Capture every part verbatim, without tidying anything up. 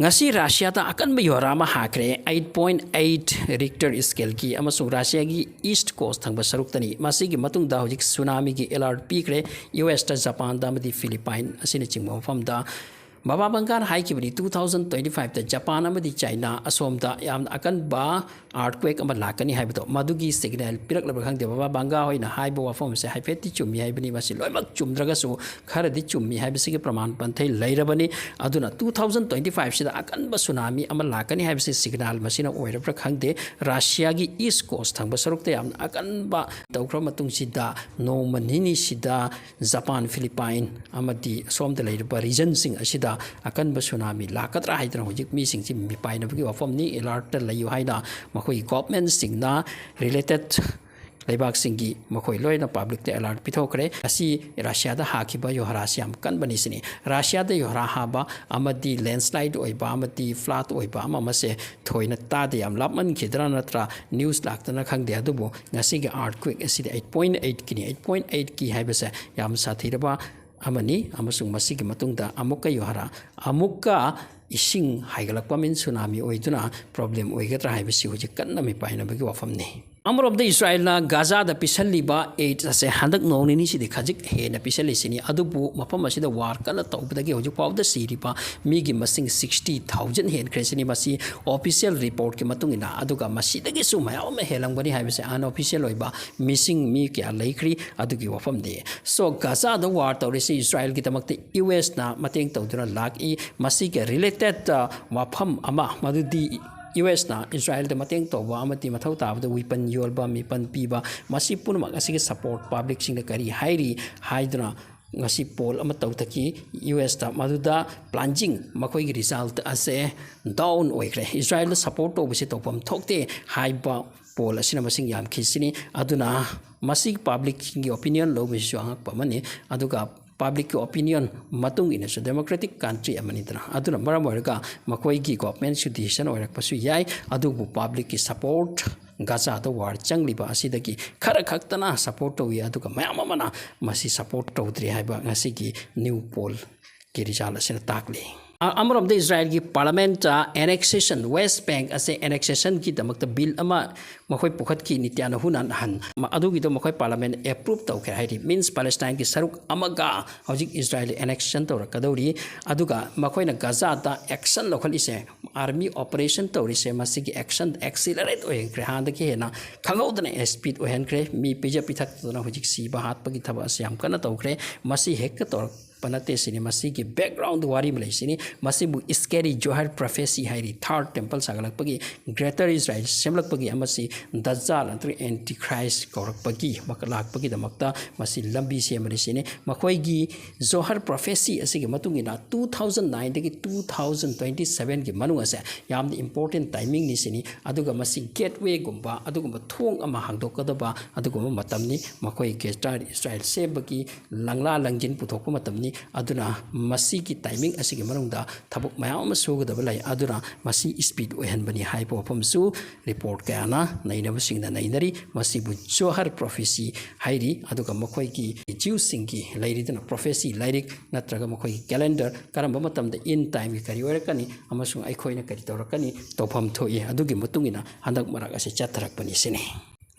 ꯉꯁꯤ ꯔꯁꯤꯌꯥꯗ ꯑꯀꯟꯕ ꯌꯣꯍꯔꯥ ꯑꯃ ꯍꯥꯈ꯭ꯔꯦ, eight point eight Richter scaleꯒꯤ, ꯑꯃꯁꯨꯡ ꯔꯁꯤꯌꯥꯒꯤ east coast ꯊꯪꯕ ꯁꯔꯨꯛꯇꯅꯤ꯫ ꯃꯁꯤꯒꯤ ꯃꯇꯨꯡꯗ ꯍꯧꯖꯤꯛ ꯁꯨꯅꯥꯃꯤꯒꯤ alert ꯄꯤꯈ꯭ꯔꯦ, ꯌꯨ ꯑꯦꯁꯇ, ꯖꯄꯥꯟꯗ ꯑꯃꯗꯤ ꯐꯤꯂꯤꯄꯥꯏꯟ ꯑꯁꯤꯅꯆꯤꯡꯕ ꯃꯐꯝꯗ꯫ ꯕꯕꯥ ꯕꯪꯒꯥꯅ ꯍꯥꯏꯈꯤꯕꯅꯤ, two thousand twenty fiveꯇ ꯖꯄꯥꯟ ꯑꯃꯗꯤ ꯆꯥꯏꯅꯥ ꯑꯁꯣꯝꯗ ꯌꯥꯝꯅ ꯑꯀꯟꯕ earthquake ꯑꯃ ꯂꯥꯛꯀꯅꯤ ꯍꯥꯏꯕꯗꯣ, ꯃꯗꯨꯒꯤ signal ꯄꯤꯔꯛꯂꯕ꯭ꯔꯥ ꯈꯪꯗꯦ꯫ ꯕꯕꯥ ꯕꯪꯒꯥ ꯍꯣꯏꯅ ꯍꯥꯏꯕ ꯋꯥꯐꯝ ꯑꯁꯦ ꯍꯥꯏꯐꯦꯠꯇꯤ ꯆꯨꯝꯃꯤ ꯍꯥꯏꯕꯅꯤ꯫ ꯃꯁꯤ ꯂꯣꯏꯅꯃꯛ ꯆꯨꯝꯗ꯭ꯔꯒꯁꯨ ꯈꯔꯗꯤ ꯆꯨꯝꯃꯤ ꯍꯥꯏꯕꯁꯤꯒꯤ ꯄ꯭ꯔꯃꯥꯟ ꯄꯟꯊꯩ ꯂꯩꯔꯕꯅꯤ꯫ ꯑꯗꯨꯅ two thousand twenty fiveꯁꯤꯗ ꯑꯀꯟꯕ ꯁꯨꯅꯥꯃꯤ ꯑꯃ ꯂꯥꯛꯀꯅꯤ ꯍꯥꯏꯕꯁꯤ signal ꯃꯁꯤꯅ ꯑꯣꯏꯔꯕ꯭ꯔꯥ ꯈꯪꯗꯦ꯫ ꯔꯁꯤꯌꯥꯒꯤ east coast ꯊꯪꯕ ꯁꯔꯨꯛꯇ ꯌꯥꯝꯅ ꯑꯀꯟꯕ ꯇꯧꯈ꯭ꯔ ꯃꯇꯨꯡꯁꯤꯗ, ꯅꯣꯡꯃ ꯅꯤꯅꯤꯁꯤꯗ ꯖꯄꯥꯟ, ꯐꯤꯂꯤꯄꯥꯏꯟ ꯑꯃꯗꯤ ꯑꯁꯣꯝꯗ ꯂꯩꯔꯤꯕ regionꯁꯤꯡ ꯑꯁꯤꯗ ꯑꯀꯟꯕ ꯁꯨꯅꯥꯃꯤ ꯂꯥꯛꯀꯗ꯭ꯔꯥ ꯍꯥꯏꯗꯅ ꯍꯧꯖꯤꯛ ꯃꯤꯁꯤꯡꯁꯤ ꯃꯤꯄꯥꯏꯅꯕꯒꯤ ꯋꯥꯐꯝꯅꯤ꯫ Alertꯇ ꯂꯩꯌꯨ ꯍꯥꯏꯅ ꯃꯈꯣꯏꯒꯤ governmentꯁꯤꯡꯅ, related ꯂꯩꯕꯥꯛꯁꯤꯡꯒꯤ, ꯃꯈꯣꯏ ꯂꯣꯏꯅ publicꯇ alert ꯄꯤꯊꯣꯛꯈ꯭ꯔꯦ꯫ ꯑꯁꯤ ꯔꯁꯤꯌꯥꯗ ꯍꯥꯈꯤꯕ ꯌꯣꯍꯔꯥꯁꯤ ꯌꯥꯝ ꯀꯟꯕꯅꯤ ꯁꯤꯅꯤ꯫ ꯔꯁꯤꯌꯥꯗ ꯌꯣꯍꯔꯥ ꯍꯥꯕ ꯑꯃꯗꯤ landslide ꯑꯣꯏꯕ ꯑꯃꯗꯤ flood ꯑꯣꯏꯕ ꯑꯃ ꯑꯃꯁꯦ ꯊꯣꯏꯅ ꯇꯥꯗꯦ꯫ ꯌꯥꯝ ꯂꯥꯞꯃꯟꯈꯤꯗ꯭ꯔꯥ ꯅꯠꯇ꯭ꯔ news ꯂꯥꯛꯇꯅ ꯈꯪꯗꯦ, ꯑꯗꯨꯕꯨ ꯉꯁꯤꯒꯤ earthquake ꯑꯁꯤꯗꯤ eight point eightꯀꯤꯅꯤ꯫ Eight point eightꯀꯤ ꯍꯥꯏꯕꯁꯦ ꯌꯥꯝ ꯁꯥꯊꯤꯔꯕ ꯑꯃꯅꯤ, ꯑꯃꯁꯨꯡ ꯃꯁꯤꯒꯤ ꯃꯇꯨꯡꯗ ꯑꯃꯨꯛꯀ ꯌꯣꯍꯔꯥ, ꯑꯃꯨꯛꯀ ꯏꯁꯤꯡ ꯍꯥꯏꯒꯠꯂꯛꯄ, mean ꯁꯨꯅꯥꯃꯤ ꯑꯣꯏꯗꯨꯅ problem ꯑꯣꯏꯒꯗ꯭ꯔꯥ ꯍꯥꯏꯕꯁꯤ ꯍꯧꯖꯤꯛ ꯀꯟꯅ ꯃꯤꯄꯥꯏꯅꯕꯒꯤ ꯋꯥꯐꯝꯅꯤ꯫ ꯑꯃꯔꯣꯝꯗ ꯏꯁꯔꯥꯌꯦꯜꯅ ꯒꯥꯖꯥꯗ ꯄꯤꯁꯜꯂꯤꯕ aid ꯑꯁꯦ ꯍꯟꯗꯛ ꯅꯣꯡ ꯅꯤꯅꯤꯁꯤꯗꯤ ꯈꯖꯤꯛ ꯍꯦꯟꯅ ꯄꯤꯁꯜꯂꯤꯁꯤꯅꯤ꯫ ꯑꯗꯨꯕꯨ ꯃꯐꯝ ꯑꯁꯤꯗ war ꯀꯟꯅ ꯇꯧꯕꯗꯒꯤ ꯍꯧꯖꯤꯛ ꯐꯥꯎꯕꯗ ꯁꯤꯔꯤꯕ ꯃꯤꯒꯤ ꯃꯁꯤꯡ sixty thousand ꯍꯦꯟꯈ꯭ꯔꯦ ꯁꯤꯅꯤ꯫ ꯃꯁꯤ official reportꯀꯤ ꯃꯇꯨꯡ ꯏꯟꯅ, ꯑꯗꯨꯒ ꯃꯁꯤꯗꯒꯤꯁꯨ ꯃꯌꯥꯝ ꯑꯃ ꯍꯦꯜꯂꯝꯒꯅꯤ ꯍꯥꯏꯕꯁꯦ unofficial ꯑꯣꯏꯕ ꯃꯤꯁꯤꯡ ꯃꯤ ꯀꯌꯥ ꯂꯩꯈ꯭ꯔꯤ ꯑꯗꯨꯒꯤ ꯋꯥꯐꯝꯗꯤ꯫ So, ꯒꯥꯖꯥꯗ war ꯇꯧꯔꯤꯁꯤ ꯏꯁꯔꯥꯌꯦꯜꯒꯤꯗꯃꯛꯇ ꯌꯨ ꯑꯦꯁꯅ ꯃꯇꯦꯡ ꯇꯧꯗꯨꯅ ꯂꯥꯛꯏ꯫ ꯃꯁꯤꯒ related, ꯑ, ꯋꯥꯐꯝ ꯑꯃ, ꯃꯗꯨꯗꯤ ꯌꯨ ꯑꯦꯁꯅ ꯏꯁꯔꯥꯌꯦꯜꯗ ꯃꯇꯦꯡ ꯇꯧꯕ ꯑꯃꯗꯤ ꯃꯊꯧ ꯇꯥꯕꯗ weapon ꯌꯣꯟꯕ, weapon ꯄꯤꯕ, ꯃꯁꯤ ꯄꯨꯝꯅꯃꯛ ꯑꯁꯤꯒꯤ support publicꯁꯤꯡꯅ ꯀꯔꯤ ꯍꯥꯏꯔꯤ ꯍꯥꯏꯗꯨꯅ ꯉꯁꯤ poll ꯑꯃ ꯇꯧꯊꯈꯤ ꯌꯨ ꯑꯦꯁꯇ꯫ ꯃꯗꯨꯗ plunging, ꯃꯈꯣꯏꯒꯤ result ꯑꯁꯦ down ꯑꯣꯏꯈ꯭ꯔꯦ꯫ ꯏꯁꯔꯥꯌꯦꯜꯗ support ꯇꯧꯕꯁꯦ ꯇꯧꯐꯝ ꯊꯣꯛꯇꯦ ꯍꯥꯏꯕ poll ꯑꯁꯤꯅ ꯃꯁꯤꯡ ꯌꯥꯝꯈꯤꯁꯤꯅꯤ꯫ ꯑꯗꯨꯅ ꯃꯁꯤ publicꯁꯤꯡꯒꯤ opinion ꯂꯧꯕꯁꯤꯁꯨ ꯑꯉꯛꯄ ꯑꯃꯅꯤ꯫ ꯑꯗꯨꯒ publicꯀꯤ opinion ꯃꯇꯨꯡ ꯏꯟꯅꯁꯨ democratic country ꯑꯃꯅꯤꯗꯅ, ꯑꯗꯨꯅ ꯃꯔꯝ ꯑꯣꯏꯔꯒ ꯃꯈꯣꯏꯒꯤ governmentꯁꯨ decision ꯑꯣꯏꯔꯛꯄꯁꯨ ꯌꯥꯏ꯫ ꯑꯗꯨꯕꯨ publicꯀꯤ support, ꯒꯥꯖꯥꯗ war ꯆꯪꯂꯤꯕ ꯑꯁꯤꯗꯒꯤ ꯈꯔ ꯈꯛꯇꯅ support ꯇꯧꯏ, ꯑꯗꯨꯒ ꯃꯌꯥꯝ ꯑꯃꯅ ꯃꯁꯤ support ꯇꯧꯗ꯭ꯔꯤ ꯍꯥꯏꯕ ꯉꯁꯤꯒꯤ new pollꯒꯤ result ꯑꯁꯤꯅ ꯇꯥꯛꯂꯤ꯫ ꯑ-, ꯑꯃꯔꯣꯝꯗ ꯏꯖꯔꯥꯏꯜꯒꯤ ꯄꯥꯔꯂꯥꯃꯦꯟꯠꯇ annexation, West Bank ꯑꯁꯦ annexationꯒꯤꯗꯃꯛꯇ ꯕꯤꯜ ꯑꯃ ꯃꯈꯣꯏ ꯄꯨꯈꯠꯈꯤ, ꯅꯤꯇ꯭ꯌꯥꯅꯍꯨꯅ ꯅꯍꯥꯟ꯫ ꯃ-, ꯑꯗꯨꯒꯤꯗꯣ ꯃꯈꯣꯏ ꯄꯥꯔꯂꯥꯃꯦꯟꯠ approve ꯇꯧꯈ꯭ꯔꯦ, ꯍꯥꯏꯗꯤ means Palestineꯒꯤ ꯁꯔꯨꯛ ꯑꯃꯒ ꯍꯧꯖꯤꯛ ꯏꯖꯔꯥꯏꯜ annexation ꯇꯧꯔꯛꯀꯗꯧꯔꯤ꯫ ꯑꯗꯨꯒ ꯃꯈꯣꯏꯅ ꯒꯖꯥꯗ action ꯂꯧꯈꯠꯂꯤꯁꯦ, army operation ꯇꯧꯔꯤꯁꯦ, ꯃꯁꯤꯒꯤ action accelerate ꯑꯣꯏꯍꯟꯈ꯭ꯔꯦ, ꯍꯥꯟꯅꯗꯒꯤ ꯍꯦꯟꯅ ꯈꯪꯍꯧꯗꯅ speed ꯑꯣꯏꯍꯟꯈ꯭ꯔꯦ꯫ ꯃꯤ ꯄꯤꯖ ꯄꯤꯊꯛꯇꯗꯅ ꯍꯧꯖꯤꯛ ꯁꯤꯕ ꯍꯥꯠꯄꯒꯤ ꯊꯕꯛ ꯑꯁꯤ ꯌꯥꯝ ꯀꯟꯅ ꯇꯧꯈ꯭ꯔꯦ꯫ ꯃꯁꯤ ꯍꯦꯛꯇ ꯇꯧꯔꯛ ꯄ ꯅꯠꯇꯦ ꯁꯤꯅꯤ꯫ ꯃꯁꯤꯒꯤ background ꯋꯥꯔꯤ ꯑꯃ ꯂꯩ ꯁꯤꯅꯤ꯫ ꯃꯁꯤꯕꯨ scary Zohar prophecy ꯍꯥꯏꯔꯤ꯫ Third temple ꯁꯥꯒꯠꯂꯛꯄꯒꯤ, Greater Israel ꯁꯦꯝꯂꯛꯄꯒꯤ, ꯑꯃꯁꯤ ꯗꯖꯥꯜ ꯅꯠꯇ꯭ꯔꯒ Antichrist ꯀꯧꯔꯛꯄꯒꯤ ꯃꯛ-, ꯂꯥꯛꯄꯒꯤꯗꯃꯛꯇ ꯃꯁꯤ ꯂꯝꯕꯤ ꯁꯦꯝꯕꯅꯤ ꯁꯤꯅꯤ꯫ ꯃꯈꯣꯏꯒꯤ Zohar prophecy ꯑꯁꯤꯒꯤ ꯃꯇꯨꯡ ꯏꯟꯅ two thousand nineꯗꯒꯤ two thousand twenty sevenꯒꯤ ꯃꯅꯨꯡ ꯑꯁꯦ ꯌꯥꯝꯅ important timingꯅꯤ ꯁꯤꯅꯤ꯫ ꯑꯗꯨꯒ ꯃꯁꯤ gatewayꯒꯨꯝꯕ, ꯑꯗꯨꯒꯨꯝꯕ ꯊꯣꯡ ꯑꯃ ꯍꯥꯡꯗꯣꯛꯀꯗꯕ ꯑꯗꯨꯒꯨꯝꯕ ꯃꯇꯝꯅꯤ꯫ ꯃꯈꯣꯏ Greater Israel ꯁꯦꯝꯕꯒꯤ ꯂꯪꯂꯥ ꯂꯪꯖꯤꯟ ꯄꯨꯊꯣꯛꯄ ꯃꯇꯝꯅꯤ꯫ ꯑꯗꯨꯅ ꯃꯁꯤꯒꯤ timing ꯑꯁꯤꯒꯤ ꯃꯅꯨꯡꯗ ꯊꯕꯛ ꯃꯌꯥꯝ ꯑꯃ ꯁꯨꯒꯗꯕ ꯂꯩ꯫ ꯑꯗꯨꯅ ꯃꯁꯤ speed ꯑꯣꯏꯍꯟꯕꯅꯤ ꯍꯥꯏꯕ ꯋꯥꯐꯝꯁꯨ report ꯀꯌꯥꯅ ꯅꯩꯅꯕꯁꯤꯡꯅ ꯅꯩꯅꯔꯤ꯫ ꯃꯁꯤꯕꯨ Zohar prophecy ꯍꯥꯏꯔꯤ꯫ ꯑꯗꯨꯒ ꯃꯈꯣꯏꯒꯤ Jewꯁꯤꯡꯒꯤ ꯂꯩꯔꯤꯗꯅ prophecy ꯂꯥꯏꯔꯤꯛ ꯅꯠꯇ꯭ꯔꯒ ꯃꯈꯣꯏꯒꯤ calendar, ꯀꯔꯝꯕ ꯃꯇꯝꯗ end timeꯒꯤ ꯀꯔꯤ ꯑꯣꯏꯔꯛꯀꯅꯤ ꯑꯃꯁꯨꯡ ꯑꯩꯈꯣꯏꯅ ꯀꯔꯤ ꯇꯧꯔꯛꯀꯅꯤ, ꯇꯧꯐꯝ ꯊꯣꯛꯏ꯫ ꯑꯗꯨꯒꯤ ꯃꯇꯨꯡ ꯏꯟꯅ ꯍꯟꯗꯛ ꯃꯔꯛ ꯑꯁꯤ ꯆꯠꯊꯔꯛꯄꯅꯤ ꯁꯤꯅꯤ꯫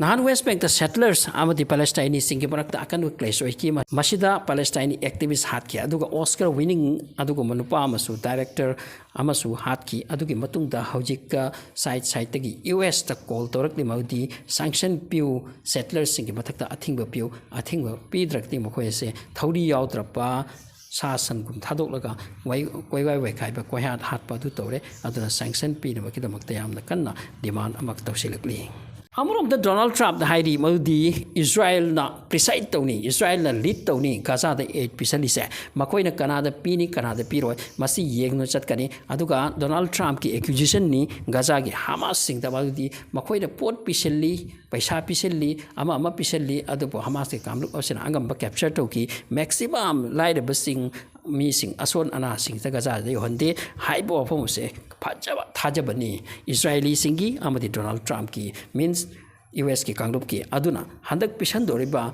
ꯅꯍꯥꯟ West Bankꯇ settlers ꯑꯃꯗꯤ Palestineꯁꯤꯡꯒꯤ ꯃꯔꯛꯇ ꯑꯀꯟꯕ clash ꯑꯣꯏꯈꯤ꯫ ꯃ-, ꯃꯁꯤꯗ Palestine activist ꯍꯥꯠꯈꯤ, ꯑꯗꯨꯒ Oscar winning ꯑꯗꯨꯒꯨꯝꯕ ꯅꯨꯄꯥ ꯑꯃꯁꯨ, director ꯑꯃꯁꯨ ꯍꯥꯠꯈꯤ꯫ ꯑꯗꯨꯒꯤ ꯃꯇꯨꯡꯗ ꯍꯧꯖꯤꯛ, ꯑ, side sideꯇꯒꯤ USꯇ call ꯇꯧꯔꯛꯂꯤ, ꯃꯗꯨꯗꯤ sanction ꯄꯤꯌꯨ, settlersꯁꯤꯡꯒꯤ ꯃꯊꯛꯇ ꯑꯊꯤꯡꯕ ꯄꯤꯌꯨ, ꯑꯊꯤꯡꯕ ꯄꯤꯗ꯭ꯔꯒꯗꯤ ꯃꯈꯣꯏ ꯑꯁꯦ ꯊꯧꯔꯤ ꯌꯥꯎꯗ꯭ꯔꯕ ꯁꯥ ꯁꯟꯒꯨꯝ ꯊꯥꯗꯣꯛꯂꯒ ꯋꯥꯏ-, ꯀꯣꯏꯋꯥꯏ ꯋꯥꯏꯈꯥꯏꯕ, ꯀꯣꯏꯍꯥꯠ ꯍꯥꯠꯄ ꯑꯗꯨ ꯇꯧꯔꯦ꯫ ꯑꯗꯨꯅ sanction ꯄꯤꯅꯕꯒꯤꯗꯃꯛꯇ ꯌꯥꯝꯅ ꯀꯟꯅ demand ꯑꯃ ꯇꯧꯁꯤꯜꯂꯛꯂꯤ꯫ ꯑꯃꯔꯣꯝꯗ Donald Trumpꯅ ꯍꯥꯏꯔꯤ ꯃꯗꯨꯗꯤ ꯏꯖꯔꯥꯏꯜꯅ preside ꯇꯧꯅꯤ, ꯏꯖꯔꯥꯏꯜꯅ lead ꯇꯧꯅꯤ ꯒꯖꯥꯗ aid ꯄꯤꯁꯜꯂꯤꯁꯦ꯫ ꯃꯈꯣꯏꯅ ꯀꯅꯥꯗ ꯄꯤꯅꯤ, ꯀꯅꯥꯗ ꯄꯤꯔꯣꯏ, ꯃꯁꯤ ꯌꯦꯡꯗꯨꯅ ꯆꯠꯀꯅꯤ꯫ ꯑꯗꯨꯒ Donald Trumpꯀꯤ accusationꯅꯤ ꯒꯖꯥꯒꯤ ꯍꯃꯥꯁꯁꯤꯡꯗ, ꯃꯗꯨꯗꯤ ꯃꯈꯣꯏꯅ ꯄꯣꯠ ꯄꯤꯁꯤꯜꯂꯤ, ꯄꯩꯁꯥ ꯄꯤꯁꯤꯜꯂꯤ, ꯑꯃ ꯑꯃ ꯄꯤꯁꯤꯜꯂꯤ, ꯑꯗꯨꯕꯨ ꯍꯃꯥꯁꯀꯤ ꯀꯥꯡꯂꯨꯞ ꯑꯁꯤꯅ ꯑꯉꯝꯕ capture ꯇꯧꯈꯤ꯫ Maximum ꯂꯥꯏꯔꯕꯁꯤꯡ, ꯃꯤꯁꯤꯡ, ꯑꯁꯣꯟ ꯑꯅꯥꯁꯤꯡꯁꯤꯗ ꯒꯖꯥꯗ ꯌꯧꯍꯟꯗꯦ ꯍꯥꯏꯕ ꯋꯥꯐꯝ ꯑꯁꯦ ꯐꯖꯕ ꯊꯥꯖꯕꯅꯤ ꯏꯖꯔꯥꯏꯂꯤꯁꯤꯡꯒꯤ ꯑꯃꯗꯤ Donald Trumpꯀꯤ, means USꯀꯤ ꯀꯥꯡꯂꯨꯞꯀꯤ꯫ ꯑꯗꯨꯅ ꯍꯟꯗꯛ ꯄꯤꯁꯟꯗꯧꯔꯤꯕ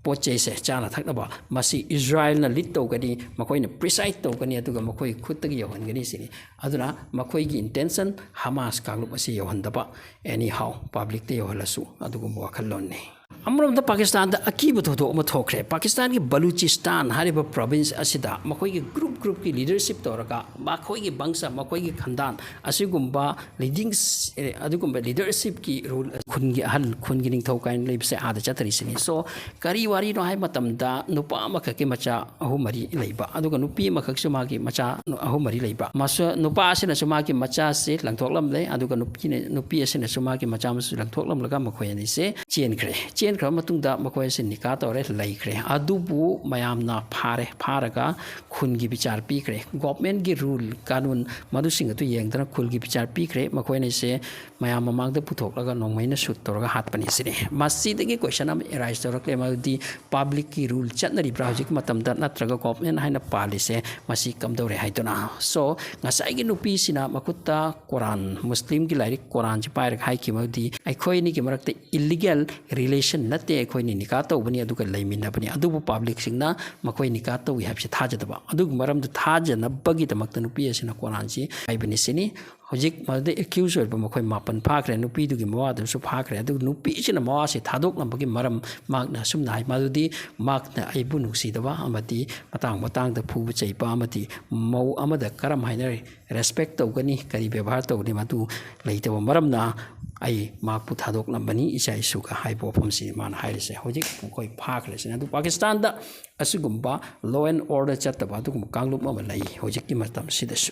ꯄꯣꯠ ꯆꯩꯁꯦ, ꯆꯥꯅ ꯊꯛꯅꯕ, ꯃꯁꯤ ꯏꯖꯔꯥꯏꯜꯅ ꯂꯤꯗ ꯇꯧꯒꯅꯤ, ꯃꯈꯣꯏꯅ ꯄ꯭ꯔꯤꯁꯥꯏꯗ ꯇꯧꯒꯅꯤ, ꯑꯗꯨꯒ ꯃꯈꯣꯏ ꯈꯨꯠꯇꯒꯤ ꯌꯧꯍꯟꯒꯅꯤ ꯁꯤꯅꯤ꯫ ꯑꯗꯨꯅ ꯃꯈꯣꯏꯒꯤ ꯏꯟꯇꯦꯟꯁꯟ ꯍꯃꯥꯁ ꯀꯥꯡꯂꯨꯞ ꯑꯁꯤ ꯌꯧꯍꯟꯗꯕ, ꯑꯦꯅꯤ ꯍꯥꯎ ꯄꯕ꯭ꯂꯤꯛꯇ ꯌꯧꯍꯜꯂꯁꯨ ꯑꯗꯨꯒꯨꯝꯕ ꯋꯥꯈꯜꯂꯣꯟꯅꯤ꯫ ꯑꯃꯔꯣꯝꯗ ꯄꯥꯀꯤꯁꯇꯥꯟꯗ ꯑꯀꯤꯕ ꯊꯧꯗꯣꯛ ꯑꯃ ꯊꯣꯛꯈ꯭ꯔꯦ꯫ ꯄꯥꯀꯤꯁꯇꯥꯟꯒꯤ ꯕꯂꯨꯆꯤꯁꯇꯥꯟ ꯍꯥꯏꯔꯤꯕ ꯄ꯭ꯔꯣꯚꯤꯟꯁ ꯑꯁꯤꯗ ꯃꯈꯣꯏꯒꯤ ꯒ꯭ꯔꯨꯞ ꯒ꯭ꯔꯨꯞꯀꯤ ꯂꯤꯗꯔꯁꯤꯞ ꯇꯧꯔꯒ ꯃꯈꯣꯏꯒꯤ ꯕꯪꯁ, ꯃꯈꯣꯏꯒꯤ ꯈꯟꯗꯥꯟ ꯑꯁꯤꯒꯨꯝꯕ ꯂꯤꯗꯤꯡ, ꯑꯗꯨꯒꯨꯝꯕ ꯂꯤꯗꯔꯁꯤꯞꯀꯤ ꯔꯨꯜ, ꯈꯨꯟꯒꯤ ꯑꯍꯜ, ꯈꯨꯟꯒꯤ ꯅꯤꯡꯊꯧ ꯀꯥꯏꯅ ꯂꯩꯕꯁꯦ ꯑꯥꯗ ꯆꯠꯇꯔꯤꯁꯤꯅꯤ꯫ ꯁꯣ ꯀꯔꯤ ꯋꯥꯔꯤꯅꯣ ꯍꯥꯏꯕ ꯃꯇꯝꯗ ꯅꯨꯄꯥ ꯑꯃꯈꯛꯀꯤ ꯃꯆꯥ ꯑꯍꯨꯝ ꯃꯔꯤ ꯂꯩꯕ, ꯑꯗꯨꯒ ꯅꯨꯄꯤ ꯑꯃꯈꯛꯁꯨ ꯃꯥꯒꯤ ꯃꯆꯥ ꯑꯍꯨꯝ ꯃꯔꯤ ꯂꯩꯕ꯫ ꯃꯁꯨ-, ꯅꯨꯄꯥ ꯑꯁꯤꯅꯁꯨ ꯃꯥꯒꯤ ꯃꯆꯥꯁꯤ ꯂꯪꯊꯣꯛꯂꯝꯂꯦ, ꯑꯗꯨꯒ ꯅꯨꯄꯤꯅ, ꯅꯨꯄꯤ ꯑꯁꯤꯅꯁꯨ ꯃꯥꯒꯤ ꯃꯆꯥ ꯃꯁꯨ ꯂꯪꯊꯣꯛꯂꯝꯂꯒ ꯃꯈꯣꯏ ꯑꯅꯤꯁꯦ ꯆꯦꯟꯈ꯭ꯔꯦ꯫ ꯆꯦꯟꯈ꯭ꯔꯕ ꯃꯇꯨꯡꯗ ꯃꯈꯣꯏ ꯑꯁꯤ ꯅꯤꯀꯥ ꯇꯧꯔꯦ, ꯂꯩꯈ꯭ꯔꯦ꯫ ꯑꯗꯨꯕꯨ ꯃꯌꯥꯝꯅ ꯐꯥꯔꯦ, ꯐꯥꯔꯒ ꯈꯨꯟꯒꯤ ꯕꯤꯆꯥꯔ ꯄꯤꯈ꯭ꯔꯦ꯫ ꯒꯣꯚꯔꯟꯃꯦꯟꯠꯀꯤ ꯔꯨꯜ, ꯀꯥꯅꯨꯟ, ꯃꯗꯨꯁꯤꯡ ꯑꯗꯨ ꯌꯦꯡꯗꯅ ꯈꯨꯜꯒꯤ ꯕꯤꯆꯥꯔ ꯄꯤꯈ꯭ꯔꯦ꯫ ꯃꯈꯣꯏ ꯑꯅꯤꯁꯦ ꯃꯌꯥꯝ ꯃꯃꯥꯡꯗ ꯄꯨꯊꯣꯛꯂꯒ ꯅꯣꯡꯃꯩꯅ ꯁꯨꯠ ꯇꯧꯔꯒ ꯍꯥꯠꯄꯅꯤ ꯁꯤꯅꯤ꯫ ꯃꯁꯤꯗꯒꯤ ꯀꯣꯏꯁꯟ ꯑꯃ ꯑꯦꯔꯥꯏꯁ ꯇꯧꯔꯛꯂꯦ, ꯃꯗꯨꯗꯤ ꯄꯕ꯭ꯂꯤꯛꯀꯤ ꯔꯨꯜ ꯆꯠꯅꯔꯤꯕ꯭ꯔꯥ ꯍꯧꯖꯤꯛ ꯃꯇꯝꯗ, ꯅꯠꯇ꯭ꯔꯒ ꯒꯣꯚꯔꯟꯃꯦꯟꯠ ꯍꯥꯏꯅ ꯄꯥꯜꯂꯤꯁꯦ ꯃꯁꯤ ꯀꯝꯗꯧꯔꯦ ꯍꯥꯏꯗꯨꯅ꯫ ꯁꯣ, ꯉꯁꯥꯏꯒꯤ ꯅꯨꯄꯤꯁꯤꯅ ꯃꯈꯨꯠꯇ ꯀꯣꯔꯥꯟ, ꯃꯨꯁꯂꯤꯝꯒꯤ ꯂꯥꯏꯔꯤꯛ ꯀꯣꯔꯥꯟꯁꯤ ꯄꯥꯏꯔꯒ ꯍꯥꯏꯈꯤꯕꯗꯤ, "ꯑꯩꯈꯣꯏ ꯑꯅꯤꯒꯤ ꯃꯔꯛꯇ ꯏꯜꯂꯤꯒꯦꯜ ꯔꯤꯂꯦꯁꯟ ꯅꯠꯇꯦ, ꯑꯩꯈꯣꯏꯅꯤ ꯅꯤꯀꯥ ꯇꯧꯕꯅꯤ ꯑꯗꯨꯒ ꯂꯩꯃꯤꯟꯅꯕꯅꯤ", ꯑꯗꯨꯕꯨ ꯄꯕ꯭ꯂꯤꯛꯁꯤꯡꯅ ꯃꯈꯣꯏ ꯅꯤꯀꯥ ꯇꯧꯏ ꯍꯥꯏꯕꯁꯤ ꯊꯥꯖꯗꯕ꯫ ꯑꯗꯨꯒꯤ ꯃꯔꯝꯗꯨ ꯊꯥꯖꯅꯕꯒꯤꯗꯃꯛꯇ ꯅꯨꯄꯤ ꯑꯁꯤꯅ ꯀꯣꯔꯥꯟꯁꯤ ꯍꯥꯏꯕꯅꯤ ꯁꯤꯅꯤ꯫ ꯍꯧꯖꯤꯛ ꯃꯗꯨꯗ ꯑꯦꯀ꯭ꯌꯨꯁ ꯑꯣꯏꯕ ꯃꯈꯣꯏ ꯃꯥꯄꯟ ꯐꯥꯈ꯭ꯔꯦ, ꯅꯨꯄꯤꯗꯨꯒꯤ ꯃꯋꯥꯗꯨꯁꯨ ꯐꯥꯈ꯭ꯔꯦ꯫ ꯑꯗꯨꯒ ꯅꯨꯄꯤꯁꯤꯅ ꯃꯋꯥꯁꯤ ꯊꯥꯗꯣꯛꯂꯝꯕꯒꯤ ꯃꯔꯝ ꯃꯍꯥꯛꯅ ꯑꯁꯨꯝꯅ ꯍꯥꯏ, ꯃꯗꯨꯗꯤ ꯃꯍꯥꯛꯅ ꯑꯩꯕꯨ ꯅꯨꯡꯁꯤꯗꯕ ꯑꯃꯗꯤ ꯃꯇꯥꯡ ꯃꯇꯥꯡꯗ ꯐꯨꯕ ꯆꯩꯕ ꯑꯃꯗꯤ ꯃꯧ ꯑꯃꯗ ꯀꯔꯝ ꯍꯥꯏꯅ ꯔꯦꯁꯄꯦꯛ ꯇꯧꯒꯅꯤ, ꯀꯔꯤ ꯕꯦꯕꯥꯔ ꯇꯧꯒꯅꯤ, ꯃꯗꯨ ꯂꯩꯇꯕ ꯃꯔꯝꯅ ꯑꯩ ꯃꯍꯥꯛꯄꯨ ꯊꯥꯗꯣꯛꯂꯝꯕꯅꯤ, ꯏꯆꯥ ꯏꯁꯨꯒ ꯍꯥꯏꯕ ꯋꯥꯐꯝꯁꯤ ꯃꯥꯅ ꯍꯥꯏꯔꯤꯁꯦ꯫ ꯍꯧꯖꯤꯛ ꯃꯈꯣꯏ ꯐꯥꯈ꯭ꯔꯦ ꯁꯤꯅꯤ꯫ ꯑꯗꯨ ꯄꯥꯀꯤꯁꯇꯥꯟꯗ ꯑꯁꯤꯒꯨꯝꯕ ꯂꯣ ꯑꯦꯟ ꯑꯣꯔꯗꯔ ꯆꯠꯇꯕ ꯑꯗꯨꯒꯨꯝꯕ ꯀꯥꯡꯂꯨꯞ ꯑꯃ ꯂꯩ ꯍꯧꯖꯤꯛꯀꯤ ꯃꯇꯝꯁꯤꯗꯁꯨ꯫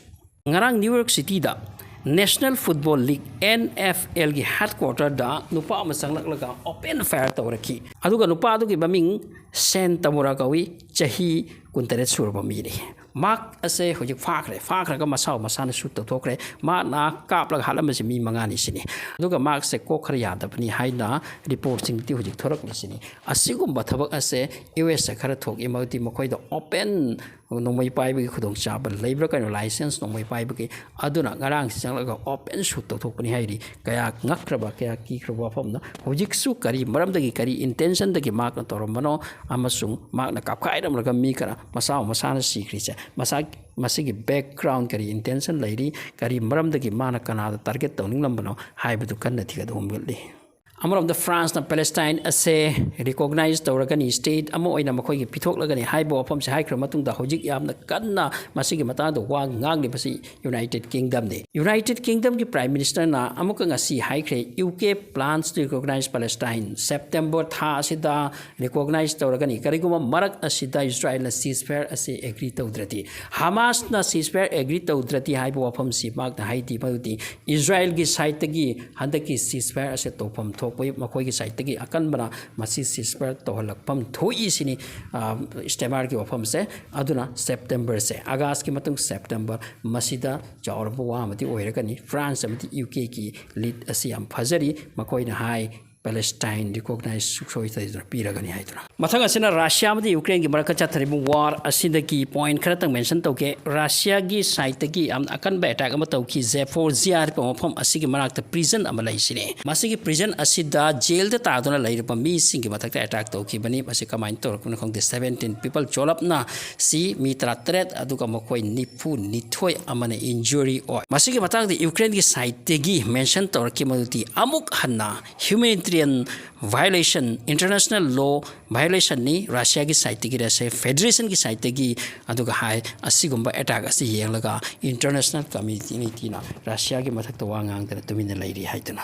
ꯉꯔꯥꯡ ꯅ꯭ꯌꯨ ꯌꯣꯔꯛ ꯁꯤꯇꯤꯗ national football league, N F ꯑꯦꯜꯒꯤ ꯍꯦꯗꯀ꯭ꯋꯥꯇꯔꯗ ꯅꯨꯄꯥ ꯑꯃ ꯆꯪꯂꯛꯂꯒ ꯑꯣꯄꯦꯟ ꯐꯥꯌꯔ ꯇꯧꯔꯛꯈꯤ꯫ ꯑꯗꯨꯒ ꯅꯨꯄꯥ ꯑꯗꯨꯒꯤ ꯃꯃꯤꯡ ꯁꯦꯟ ꯇꯃꯨꯔꯥ ꯀꯧꯏ, ꯆꯍꯤ ꯀꯨꯟꯇꯔꯦꯠ ꯁꯨꯔꯕ ꯃꯤꯅꯤ꯫ ꯃꯍꯥꯛ ꯑꯁꯦ ꯍꯧꯖꯤꯛ ꯐꯥꯈ꯭ꯔꯦ, ꯐꯥꯈ꯭ꯔꯒ ꯃꯁꯥ ꯃꯁꯥꯅ ꯁꯨꯠ ꯇꯧꯊꯣꯛꯈ꯭ꯔꯦ꯫ ꯃꯍꯥꯛꯅ ꯀꯥꯞꯂꯒ ꯍꯥꯠꯂꯝꯕꯁꯤ ꯃꯤ ꯃꯉꯥꯅꯤ ꯁꯤꯅꯤ꯫ ꯑꯗꯨꯒ ꯃꯍꯥꯛꯁꯦ ꯀꯣꯛ ꯈꯔ ꯌꯥꯗꯕꯅꯤ ꯍꯥꯏꯅ ꯔꯤꯄꯣꯔꯠꯁꯤꯡꯗꯤ ꯍꯧꯖꯤꯛ ꯊꯣꯔꯛꯂꯤꯁꯤꯅꯤ꯫ ꯑꯁꯤꯒꯨꯝꯕ ꯊꯕꯛ ꯑꯁꯦ ꯌꯨ ꯑꯦꯁꯇ ꯈꯔ ꯊꯣꯛꯏ, ꯃꯗꯨꯗꯤ ꯃꯈꯣꯏꯗ ꯑꯣꯄꯦꯟ ꯅꯣꯡꯃꯩ ꯄꯥꯏꯕꯒꯤ ꯈꯨꯗꯣꯡꯆꯥꯕ ꯂꯩꯕ꯭ꯔꯥ ꯀꯩꯅꯣ, ꯂꯥꯏꯁꯦꯟꯁ ꯅꯣꯡꯃꯩ ꯄꯥꯏꯕꯒꯤ, ꯑꯗꯨꯅ ꯉꯔꯥꯡꯁꯤ ꯆꯪꯂꯒ ꯑꯣꯄꯦꯟ ꯁꯨꯠ ꯇꯧꯊꯣꯛꯄꯅꯤ ꯍꯥꯏꯔꯤ꯫ ꯀꯌꯥ ꯉꯛꯈ꯭ꯔꯕ, ꯀꯌꯥ ꯀꯤꯈ꯭ꯔꯕ ꯋꯥꯐꯝꯅ꯫ ꯍꯧꯖꯤꯛꯁꯨ ꯀꯔꯤ ꯃꯔꯝꯗꯒꯤ, ꯀꯔꯤ ꯏꯟꯇꯦꯟꯁꯟꯗꯒꯤ ꯃꯍꯥꯛꯅ ꯇꯧꯔꯝꯕꯅꯣ ꯑꯃꯁꯨꯡ ꯃꯍꯥꯛꯅ ꯀꯥꯞꯈꯥꯏꯔꯝꯂꯒ ꯃꯤ ꯈꯔ ꯃꯁꯥ ꯃꯁꯥꯅ ꯁꯤꯈ꯭ꯔꯤꯁꯦ, ꯃꯁꯥ, ꯃꯁꯤꯒꯤ ꯕꯦꯛꯒ꯭ꯔꯥꯎꯟ ꯀꯔꯤ ꯏꯟꯇꯦꯟꯁꯟ ꯂꯩꯔꯤ, ꯀꯔꯤ ꯃꯔꯝꯗꯒꯤ ꯃꯥꯅ ꯀꯅꯥꯗ ꯇꯥꯔꯒꯦꯠ ꯇꯧꯅꯤꯡꯂꯝꯕꯅꯣ ꯍꯥꯏꯕꯗꯨ ꯀꯟꯅ ꯊꯤꯒꯠꯍꯟꯒꯠꯂꯤ꯫ ꯑꯃꯔꯣꯝꯗ ꯐ꯭ꯔꯥꯟꯁꯅ ꯄꯦꯂꯦꯁꯇꯥꯏꯟ ꯑꯁꯦ ꯔꯤꯀꯣꯒꯅꯥꯏꯖ ꯇꯧꯔꯒꯅꯤ, ꯁ꯭ꯇꯦꯠ ꯑꯃ ꯑꯣꯏꯅ ꯃꯈꯣꯏꯒꯤ ꯄꯤꯊꯣꯛꯂꯒꯅꯤ ꯍꯥꯏꯕ ꯋꯥꯐꯝꯁꯦ ꯍꯥꯏꯈ꯭ꯔ ꯃꯇꯨꯡꯗ, ꯍꯧꯖꯤꯛ ꯌꯥꯝꯅ ꯀꯟꯅ ꯃꯁꯤꯒꯤ ꯃꯇꯥꯡꯗ ꯋꯥ ꯉꯥꯡꯂꯤꯕꯁꯤ ꯌꯨꯅꯥꯏꯇꯦꯗ ꯀꯤꯡꯗꯝꯅꯤ꯫ ꯌꯨꯅꯥꯏꯇꯦꯗ ꯀꯤꯡꯗꯝꯒꯤ ꯄ꯭ꯔꯥꯏꯝ ꯃꯤꯅꯤꯁꯇꯔꯅ ꯑꯃꯨꯛꯀ ꯉꯁꯤ ꯍꯥꯏꯈ꯭ꯔꯦ, "U K plans to recognize Palestine, September ꯊꯥ ꯑꯁꯤꯗ ꯔꯤꯀꯣꯒꯅꯥꯏꯖ ꯇꯧꯔꯒꯅꯤ, ꯀꯔꯤꯒꯨꯝꯕ ꯃꯔꯛ ꯑꯁꯤꯗ ꯏꯁꯔꯥꯏꯜꯅ ꯁꯤꯖꯐꯥꯌꯔ ꯑꯁꯤ ꯑꯦꯒ꯭ꯔꯤ ꯇꯧꯗ꯭ꯔꯗꯤ꯫" ꯍꯃꯥꯁꯅ ꯁꯤꯖꯐꯥꯌꯔ ꯑꯦꯒ꯭ꯔꯤ ꯇꯧꯗ꯭ꯔꯗꯤ ꯍꯥꯏꯕ ꯋꯥꯐꯝꯁꯤ ꯃꯍꯥꯛꯅ ꯍꯥꯏꯗꯤ ꯃꯗꯨꯗꯤ ꯏꯁꯔꯥꯏꯜꯒꯤ ꯁꯥꯏꯠꯇꯒꯤ ꯍꯟꯗꯛꯀꯤ ꯁꯤꯖꯐꯥꯌꯔ ꯑꯁꯦ ꯇꯧꯐꯝ ꯊꯣꯛꯄ, ꯃꯈꯣꯏꯒꯤ ꯁꯥꯏꯠꯇꯒꯤ ꯑꯀꯟꯕꯅ ꯃꯁꯤ ꯁꯤꯖꯐꯥꯌꯔ ꯇꯧꯍꯜꯂꯛꯐꯝ ꯊꯣꯛꯏ ꯁꯤꯅꯤ, ꯑ, ꯁ꯭ꯇꯦꯃꯥꯔꯒꯤ ꯋꯥꯐꯝꯁꯦ꯫ ꯑꯗꯨꯅ ꯁꯦꯞꯇꯦꯝꯕꯔꯁꯦ, ꯑꯥꯒꯁꯀꯤ ꯃꯇꯨꯡ ꯁꯦꯞꯇꯦꯝꯕꯔ, ꯃꯁꯤꯗ ꯆꯥꯎꯔꯕ ꯋꯥ ꯑꯃꯗꯤ ꯑꯣꯏꯔꯒꯅꯤ꯫ ꯐ꯭ꯔꯥꯟꯁ ꯑꯃꯗꯤ U K ꯒꯤ ꯂꯤꯗ ꯑꯁꯤ ꯌꯥꯝ ꯐꯖꯔꯤ꯫ ꯃꯈꯣꯏꯅ ꯍꯥꯏ, ꯄꯦꯂꯦꯁꯇꯥꯏꯟ ꯔꯤꯀꯣꯒꯅꯥꯏꯖ ꯁꯨꯡꯁꯣꯏ ꯁꯣꯏꯗꯅ ꯄꯤꯔꯒꯅꯤ ꯍꯥꯏꯗꯨꯅ꯫ ꯃꯊꯪ ꯑꯁꯤꯅ ꯔꯁꯤꯌꯥ ꯑꯃꯗꯤ ꯌꯨꯀ꯭ꯔꯦꯟꯒꯤ ꯃꯔꯛꯇ ꯆꯠꯊꯔꯤꯕ ꯋꯥꯔ ꯑꯁꯤꯗꯒꯤ ꯄꯣꯏꯟꯠ ꯈꯔꯇꯪ ꯃꯦꯟꯁꯟ ꯇꯧꯒꯦ꯫ ꯔꯁꯤꯌꯥꯒꯤ ꯁꯥꯏꯠꯇꯒꯤ ꯌꯥꯝꯅ ꯑꯀꯟꯕ ꯑꯦꯇꯥꯛ ꯑꯃ ꯇꯧꯈꯤ꯫ ꯖꯦꯐꯣꯔꯖꯤꯌꯥ ꯍꯥꯏꯔꯤꯕ ꯃꯐꯝ ꯑꯁꯤꯒꯤ ꯃꯅꯥꯛꯇ ꯄ꯭ꯔꯤꯖꯟ ꯑꯃ ꯂꯩꯁꯤꯅꯤ꯫ ꯃꯁꯤꯒꯤ ꯄ꯭ꯔꯤꯖꯟ ꯑꯁꯤꯗ ꯖꯦꯜꯗ ꯇꯥꯗꯨꯅ ꯂꯩꯔꯤꯕ ꯃꯤꯁꯤꯡꯒꯤ ꯃꯊꯛꯇ ꯑꯦꯇꯥꯛ ꯇꯧꯈꯤꯕꯅꯤ꯫ ꯃꯁꯤ ꯀꯃꯥꯏꯅ ꯇꯧꯔꯛꯄꯅꯣ ꯈꯪꯗꯦ꯫ ꯁꯚꯦꯟꯇꯤꯟ ꯄꯤꯄꯜ ꯆꯣꯂꯞꯅ ꯁꯤ ꯃꯤ ꯇꯔꯥꯇꯔꯦꯠ, ꯑꯗꯨꯒ ꯃꯈꯣꯏ ꯅꯤꯐꯨ ꯅꯤꯊꯣꯏ ꯑꯃꯅ ꯏꯟꯖꯨꯔꯤ ꯑꯣꯏ꯫ ꯃꯁꯤꯒꯤ ꯃꯇꯥꯡꯗ ꯌꯨꯀ꯭ꯔꯦꯟꯒꯤ ꯁꯥꯏꯠꯇꯒꯤ ꯃꯦꯟꯁꯟ ꯇꯧꯔꯛꯈꯤ ꯃꯗꯨꯗꯤ ꯑꯃꯨꯛ ꯍꯟꯅ ꯍ꯭ꯌꯨꯃꯦꯅꯤꯇꯔꯤꯌꯟ ꯚꯥꯏꯑꯣꯂꯦꯁꯟ, ꯏꯟꯇꯔꯅꯦꯁꯅꯦꯜ ꯂꯣ ꯚꯥꯏꯑꯣꯂꯦꯁꯟꯅꯤ ꯔꯁꯤꯌꯥꯒꯤ ꯁꯥꯏꯠꯇꯒꯤ, ꯔꯁꯤꯌꯥ ꯐꯦꯗꯔꯦꯁꯟꯒꯤ ꯁꯥꯏꯠꯇꯒꯤ꯫ ꯑꯗꯨꯒ ꯍꯥꯏ, ꯑꯁꯤꯒꯨꯝꯕ ꯑꯦꯇꯥꯛ ꯑꯁꯤ ꯌꯦꯡꯂꯒ ꯏꯟꯇꯔꯅꯦꯁꯅꯦꯜ ꯀꯝꯃ꯭ꯌꯨꯅꯤꯇꯤꯅ ꯔꯁꯤꯌꯥꯒꯤ ꯃꯊꯛꯇ ꯋꯥ ꯉꯥꯡꯗꯅ ꯇꯨꯃꯤꯟꯅ ꯂꯩꯔꯤ ꯍꯥꯏꯗꯨꯅ꯫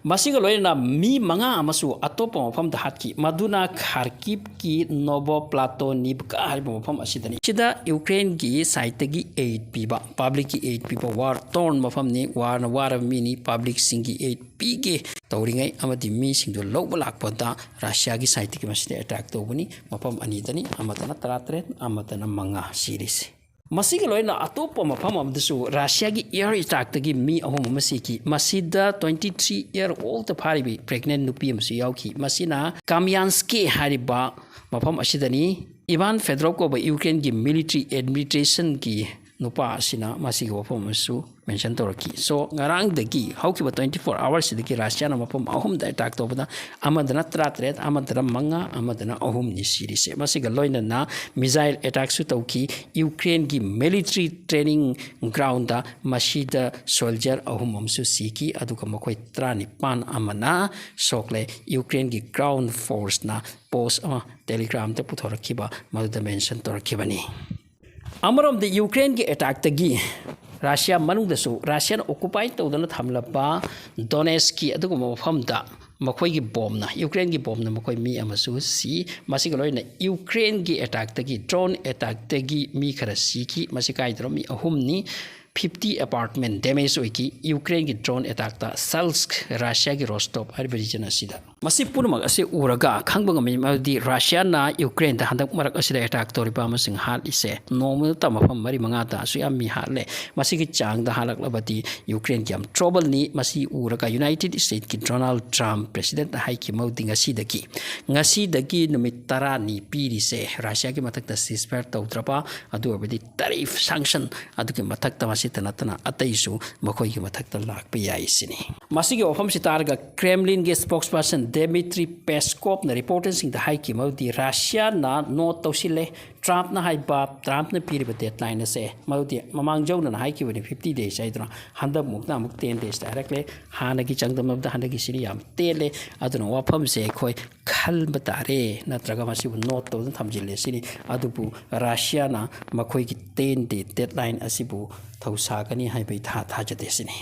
ꯃꯁꯤꯒ ꯂꯣꯏꯅꯅ ꯃꯤ ꯃꯉꯥ ꯑꯃꯁꯨ ꯑꯇꯣꯞꯄ ꯃꯐꯝꯗ ꯍꯥꯠꯈꯤ, ꯃꯗꯨꯅ ꯈꯥꯔꯀꯤꯞꯀꯤ ꯅꯣꯕꯣꯄ꯭ꯂꯥꯇꯣꯅꯤꯚꯀꯥ ꯍꯥꯏꯔꯤꯕ ꯃꯐꯝ ꯑꯁꯤꯗꯅꯤ꯫ ꯁꯤꯗ ꯌꯨꯀ꯭ꯔꯦꯟꯒꯤ ꯁꯥꯏꯠꯇꯒꯤ ꯑꯦꯗ ꯄꯤꯕ, ꯄꯕ꯭ꯂꯤꯛꯀꯤ ꯑꯦꯗ ꯄꯤꯕ, ꯋꯥꯔ ꯇꯣꯔꯟ ꯃꯐꯝꯅꯤ, ꯋꯥꯔꯅ ꯋꯥꯔꯕ ꯃꯤꯅꯤ, ꯄꯕ꯭ꯂꯤꯛꯁꯤꯡꯒꯤ ꯑꯦꯗ ꯄꯤꯒꯦ ꯇꯧꯔꯤꯉꯩ ꯑꯃꯗꯤ ꯃꯤꯁꯤꯡꯗꯨ ꯂꯧꯕ ꯂꯥꯛꯄꯗ ꯔꯁꯤꯌꯥꯒꯤ ꯁꯥꯏꯠꯇꯒꯤ ꯃꯁꯤꯗ ꯑꯦꯇꯥꯛ ꯇꯧꯕꯅꯤ꯫ ꯃꯐꯝ ꯑꯅꯤꯗꯅꯤ, ꯑꯃꯗꯅ ꯇꯔꯥꯇꯔꯦꯠ, ꯑꯃꯗꯅ ꯃꯉꯥ ꯁꯤꯔꯤꯁꯤ꯫ ꯃꯁꯤꯒ ꯂꯣꯏꯅꯅ ꯑꯇꯣꯞꯄ ꯃꯐꯝ ꯑꯃꯗꯁꯨ ꯔꯁꯤꯌꯥꯒꯤ ꯑꯦꯌꯔ ꯑꯦꯇꯥꯛꯇꯒꯤ ꯃꯤ ꯑꯍꯨꯝ ꯑꯃ ꯁꯤꯈꯤ꯫ ꯃꯁꯤꯗ twenty three year old ꯐꯥꯔꯤꯕꯤ pregnant ꯅꯨꯄꯤ ꯑꯃꯁꯨ ꯌꯥꯎꯈꯤ꯫ ꯃꯁꯤꯅ ꯀꯥꯃꯤꯌꯥꯟꯁꯀꯤ ꯍꯥꯏꯔꯤꯕ ꯃꯐꯝ ꯑꯁꯤꯗꯅꯤ꯫ ꯏꯚꯥꯟ ꯐꯦꯗ꯭ꯔꯣꯞ ꯀꯧꯕ ꯌꯨꯀ꯭ꯔꯦꯟꯒꯤ ꯃꯤꯂꯤꯇ꯭ꯔꯤ ꯑꯦꯗꯃꯤꯅꯤꯁꯇ꯭ꯔꯦꯁꯟꯒꯤ ꯅꯨꯄꯥ ꯑꯁꯤꯅ ꯃꯁꯤꯒꯤ ꯋꯥꯐꯝ ꯑꯃꯁꯨ ꯃꯦꯟꯁꯟ ꯇꯧꯔꯛꯈꯤ꯫ So, ꯉꯔꯥꯡꯗꯒꯤ ꯍꯧꯈꯤꯕ twenty four hours ꯁꯤꯗꯒꯤ ꯔꯁꯤꯌꯥꯅ ꯃꯐꯝ ꯑꯍꯨꯝꯗ ꯑꯦꯇꯥꯛ ꯇꯧꯕꯗ ꯑꯃꯗꯅ ꯇꯔꯥꯇꯔꯦꯠ, ꯑꯃꯗꯅ ꯃꯉꯥ, ꯑꯃꯗꯅ ꯑꯍꯨꯝꯅꯤ ꯁꯤꯔꯤꯁꯦ꯫ ꯃꯁꯤꯒ ꯂꯣꯏꯅꯅ ꯃꯤꯁꯥꯏꯜ ꯑꯦꯇꯥꯛꯁꯨ ꯇꯧꯈꯤ꯫ ꯌꯨꯀ꯭ꯔꯦꯟꯒꯤ ꯃꯤꯂꯤꯇ꯭ꯔꯤ ꯇ꯭ꯔꯦꯅꯤꯡ ꯒ꯭ꯔꯥꯎꯟꯗ ꯃꯁꯤꯗ ꯁꯣꯜꯖꯔ ꯑꯍꯨꯝ ꯑꯃꯁꯨ ꯁꯤꯈꯤ, ꯑꯗꯨꯒ ꯃꯈꯣꯏ ꯇꯔꯥꯅꯤꯄꯥꯟ ꯑꯃꯅ ꯁꯣꯛꯂꯦ꯫ ꯌꯨꯀ꯭ꯔꯦꯟꯒꯤ ꯒ꯭ꯔꯥꯎꯟ ꯐꯣꯔꯁꯅ ꯄꯣꯁ ꯑꯃ ꯇꯦꯂꯤꯒ꯭ꯔꯥꯝꯗ ꯄꯨꯊꯣꯔꯛꯈꯤꯕ ꯃꯗꯨꯗ ꯃꯦꯟꯁꯟ ꯇꯧꯔꯛꯈꯤꯕꯅꯤ꯫ ꯑꯃꯔꯣꯝꯗ ꯌꯨꯀ꯭ꯔꯦꯟꯒꯤ ꯑꯦꯇꯥꯛꯇꯒꯤ ꯔꯁꯤꯌꯥ ꯃꯅꯨꯡꯗꯁꯨ ꯔꯁꯤꯌꯥꯅ ꯑꯣꯀꯨꯄꯥꯏ ꯇꯧꯗꯨꯅ ꯊꯝꯂꯕ ꯗꯣꯅꯦꯁꯀꯤ ꯑꯗꯨꯒꯨꯝꯕ ꯃꯐꯝꯗ ꯃꯈꯣꯏꯒꯤ ꯕꯣꯝꯅ, ꯌꯨꯀ꯭ꯔꯦꯟꯒꯤ ꯕꯣꯝꯅ ꯃꯈꯣꯏ ꯃꯤ ꯑꯃꯁꯨ ꯁꯤ꯫ ꯃꯁꯤꯒ ꯂꯣꯏꯅꯅ ꯌꯨꯀ꯭ꯔꯦꯟꯒꯤ ꯑꯦꯇꯥꯛꯇꯒꯤ, ꯗ꯭ꯔꯣꯟ ꯑꯦꯇꯥꯛꯇꯒꯤ ꯃꯤ ꯈꯔ ꯁꯤꯈꯤ꯫ ꯃꯁꯤ ꯀꯥꯏꯗꯅꯣ? ꯃꯤ ꯑꯍꯨꯝꯅꯤ꯫ Fifty apartment damage ꯑꯣꯏꯈꯤ ꯌꯨꯀ꯭ꯔꯦꯟꯒꯤ ꯗ꯭ꯔꯣꯟ ꯑꯦꯇꯥꯛꯇ ꯁꯜꯁ꯭ꯛ, ꯔꯁꯤꯌꯥꯒꯤ ꯔꯣꯁꯇꯣꯞ ꯍꯥꯏꯔꯤꯕ ꯔꯤꯖꯟ ꯑꯁꯤꯗ꯫ ꯃꯁꯤ ꯄꯨꯝꯅꯃꯛ ꯑꯁꯤ ꯎꯔꯒ ꯈꯪꯕ ꯉꯝꯃꯤ ꯃꯗꯨꯗꯤ ꯔꯁꯤꯌꯥꯅ ꯌꯨꯀ꯭ꯔꯦꯟꯗ ꯍꯟꯗꯛ ꯃꯔꯛ ꯑꯁꯤꯗ ꯑꯦꯇꯥꯛ ꯇꯧꯔꯤꯕ ꯑꯃꯁꯨꯡ ꯍꯥꯠꯂꯤꯁꯦ ꯅꯣꯡꯃꯇ ꯃꯐꯝ ꯃꯔꯤ ꯃꯉꯥꯗ ꯑꯁꯨꯛ ꯌꯥꯝ ꯃꯤ ꯍꯥꯠꯂꯦ꯫ ꯃꯁꯤꯒꯤ ꯆꯥꯡꯗ ꯍꯥꯠꯂꯛꯂꯕꯗꯤ ꯌꯨꯀ꯭ꯔꯦꯟꯒꯤ ꯌꯥꯝ ꯇ꯭ꯔꯣꯕꯜꯅꯤ꯫ ꯃꯁꯤ ꯎꯔꯒ ꯌꯨꯅꯥꯏꯇꯦꯗ ꯁ꯭ꯇꯦꯠꯀꯤ ꯗꯣꯅꯥꯜꯗ ꯇ꯭ꯔꯝꯞ ꯄ꯭ꯔꯦꯁꯤꯗꯦꯟꯠꯅ ꯍꯥꯏꯈꯤ ꯃꯗꯨꯗꯤ ꯉꯁꯤꯗꯒꯤ, ꯉꯁꯤꯗꯒꯤ ꯅꯨꯃꯤꯠ ꯇꯔꯥꯅꯤ ꯄꯤꯔꯤꯁꯦ ꯔꯁꯤꯌꯥꯒꯤ ꯃꯊꯛꯇ ceasefire ꯇꯧꯗ꯭ꯔꯕ, ꯑꯗꯨ ꯑꯣꯏꯔꯕꯗꯤ ꯇꯦꯔꯤꯐ ꯁꯦꯡꯁꯟ ꯑꯗꯨꯒꯤ ꯃꯊꯛꯇ ꯃꯁꯤꯇ ꯅꯠꯇꯅ ꯑꯇꯩꯁꯨ ꯃꯈꯣꯏꯒꯤ ꯃꯊꯛꯇ ꯂꯥꯛꯄ ꯌꯥꯏ ꯁꯤꯅꯤ꯫ ꯃꯁꯤꯒꯤ ꯋꯥꯐꯝꯁꯤ ꯇꯥꯔꯒ ꯀ꯭ꯔꯦꯝꯂꯤꯟꯒꯤ spokesperson ꯗꯦꯃꯤꯇ꯭ꯔꯤ ꯄꯦꯁꯀꯣꯞꯅ ꯔꯤꯄꯣꯔꯇꯔꯁꯤꯡꯗ ꯍꯥꯏꯈꯤ ꯃꯗꯨꯗꯤ ꯔꯁꯤꯌꯥꯅ ꯅꯣꯠ ꯇꯧꯁꯤꯜꯂꯦ ꯇ꯭ꯔꯝꯞꯅ ꯍꯥꯏꯕ, ꯇ꯭ꯔꯝꯞꯅ ꯄꯤꯔꯤꯕ ꯗꯦꯗꯂꯥꯏꯟ ꯑꯁꯦ꯫ ꯃꯗꯨꯗꯤ ꯃꯃꯥꯡ ꯖꯧꯅꯅ ꯍꯥꯏꯈꯤꯕꯅꯤ fifty days ꯍꯥꯏꯗꯨꯅ, ꯍꯟꯗꯛꯃꯨꯛꯅ ꯑꯃꯨꯛ ten daysꯇ ꯍꯥꯏꯔꯛꯂꯦ꯫ ꯍꯥꯟꯅꯒꯤ ꯆꯥꯡꯗꯝꯅꯕꯗ ꯍꯟꯗꯛꯀꯤꯁꯤꯅ ꯌꯥꯝ ꯇꯦꯜꯂꯦ꯫ ꯑꯗꯨꯅ ꯋꯥꯐꯝꯁꯦ ꯑꯩꯈꯣꯏ ꯈꯟꯕ ꯇꯥꯔꯦ, ꯅꯠꯇ꯭ꯔꯒ ꯃꯁꯤꯕꯨ ꯅꯣꯠ ꯇꯧꯗꯨꯅ ꯊꯝꯖꯤꯜꯂꯦ ꯁꯤꯅꯤ꯫ ꯑꯗꯨꯕꯨ ꯔꯁꯤꯌꯥꯅ ꯃꯈꯣꯏꯒꯤ ten day deadline ꯑꯁꯤꯕꯨ ꯊꯧꯁꯥꯒꯅꯤ ꯍꯥꯏꯕ ꯑꯩ ꯊꯥ ꯊꯥꯖꯗꯦ ꯁꯤꯅꯤ꯫